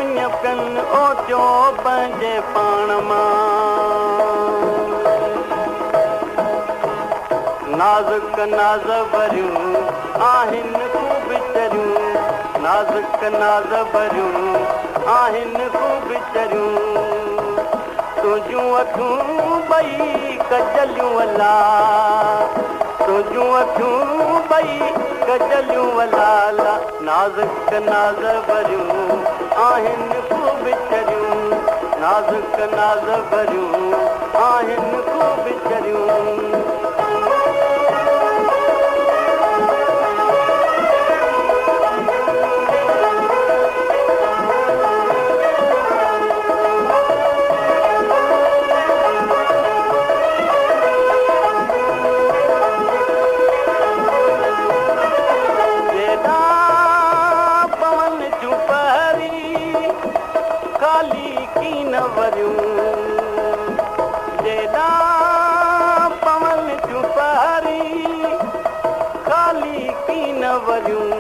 اڃ پين اوچو پنهنجي پاڻ مان. نازڪ ناز ڀريون آهن خوب چريون، نازڪ ناز ڀريون آهن خوب چريون. تنهنجون اکيون ٻئي ڪجليون الا، تنهنجون اکيون ٻئي ڪجليون الا، نازڪ ناز ڀريون آهن خوب چريون، نازڪ ناز ڀريون آهن خوب چريون. جيڏانهن پون ٿيون پهري، خالي ڪين وريون. جيڏانهن پون ٿيون پهري، خالي ڪين وريون.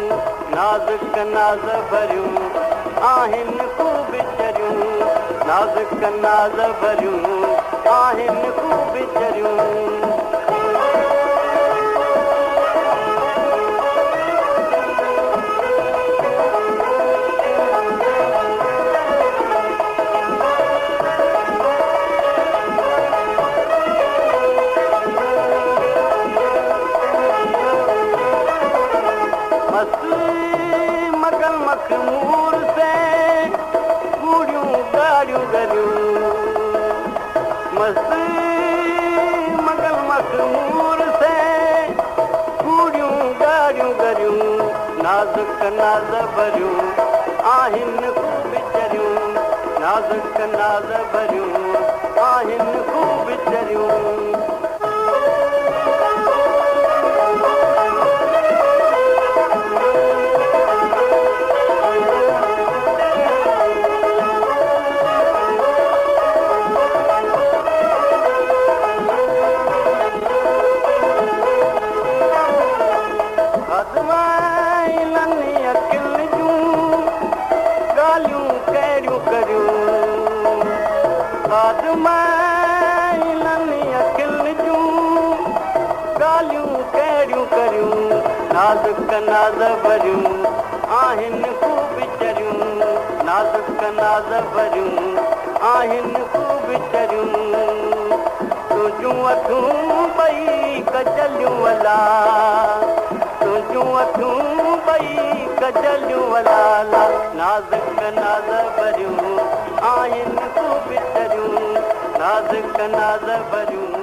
نازڪ ناز ڀريون آهن خوب چريون، نازڪ ناز ڀريون آهن خوب چريون. مست مگن مخمور سي ڳوڙهيون ڳاڙهيون ڳريون، مست مگن مخمور سي ڳوڙهيون ڳاڙهيون ڳريون. نازڪ ناز ڀريون آهن خوب چريون، نازڪ ناز ڀريون آهن خوب چريون. ادمائلن اکين جون ڳالهيون ڪهڙيون ڪريون، ادمائلن اکين جون ڳالهيون ڪهڙيون ڪريون. نازڪ ناز ڀريون آهن خوب چريون، نازڪ ناز ڀريون آهن خوب چريون. تنهنجون اکيون ٻئي ڪجليون الا، تنهنجون اکيون ٻئي ڪجليون الا، نازڪ ناز ڀريون آهن خوب چريون، نازڪ ناز ڀريون.